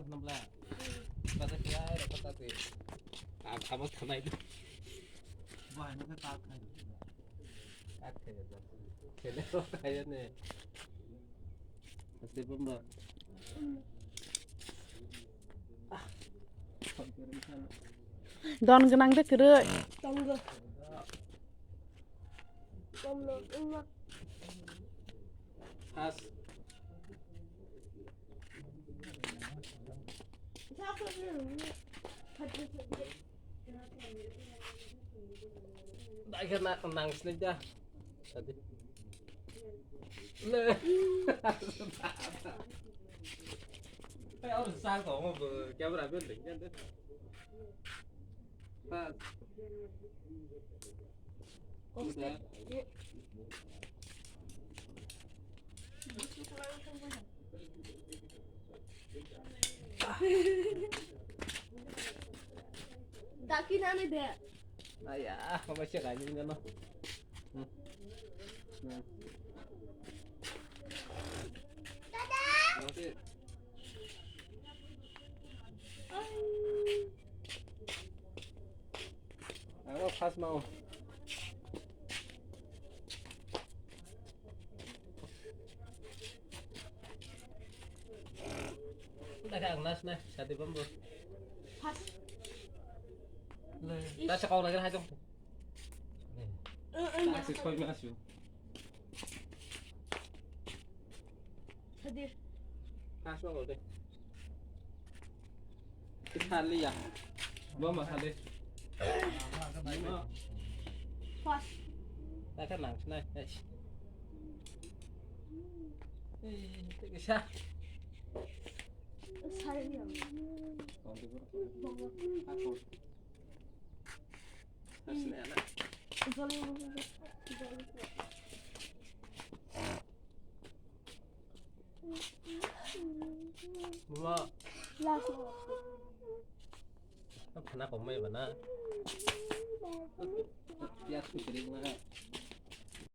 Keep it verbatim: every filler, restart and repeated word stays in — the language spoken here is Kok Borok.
Nambla. Kata kaya, kata kaya. Ang khamas khanai. Wah, ini kan tak kan. Tak kaya. Kene kaya ne. Pasti bomba. Don gwnang de kwrwi. Tongo. Has. Dai khe na nang sini da. Tadi. Le. Hey, orang sang kau mau ke berapa ni? Kan deh. Pas. Udah. Dakinani de. Aya, apa sih kaji ini no? Hmm. Hmm. Dada. Nanti. Ay. Ang o first mau. Daga ang last na, sati bambu. First. Le, ta sa kau lagi hai dong. Ang si koi mas yu. Hadir. Kasma ko de. Kita liya. Gua mah hadir. Pas. Kita nang sini. Eh, kita. Saya liya. Aku. Asli anak. Jol, jol. Mama. Last. Apa nak kau main mana? Tiap sering mana?